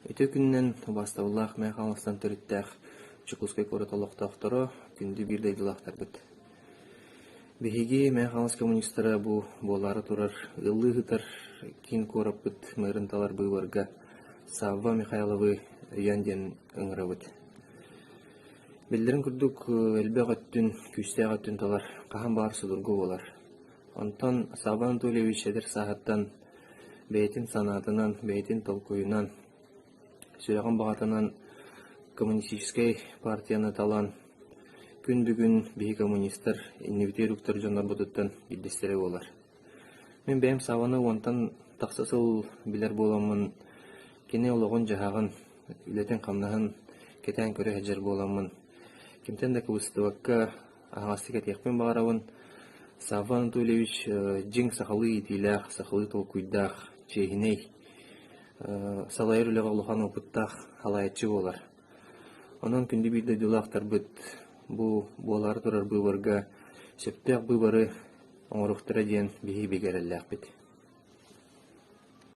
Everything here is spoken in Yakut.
Үтүө күнүнэн убаастабыллаах Мэҥэ Хаҥаластан төрүттээх Дьокуускай куорат олохтоохторо, күндү биир дойдулаахтарбыт! Биһиги Мэҥэ Хаҥалас коммунистара бу буолаары турар ыаллыы сытар киин куораппыт мэрин талар быыбарга Савва Михайловы өйөөн диэн ыҥырабыт. Биллэрин курдук, элбэх өттүн, күүстээх өттүн талар хаһан баҕар судургу буолар. Онтон Савва Анатольевич эдэр сааһыттан бэйэтин санаатынан, бэйэтин толкуйунан, сүрэҕин баҕатынан коммунистическай партияны талан, күн бүгүн биһи коммунистар иннибитигэр уктар дьоннорбутуттан биирдэстэрэ буолар. Мин бэйэм Савваны уонтан тахса сыл билэр буоламмын, кини олоҕун-дьаһаҕын, үлэтин-хамнаһын кэтээн көрө сылдьар буоламмын, кимтэн да кыбыстыбакка Аһаҕастык этиэхпин баҕарабын, Савва Анатольевич дьиҥ сахалыы иитиилээх, сахалыы толкуйдаах, чиэһинэй, салайар үлэҕэ улахан опыттаах салайааччы буолар. Онон күндү биир дойдулаахтарбыт бу буолаары турар быыбарга сөптөөх быыбары оҥоруохтара диэн биһиги бигэ эрэллээхпит.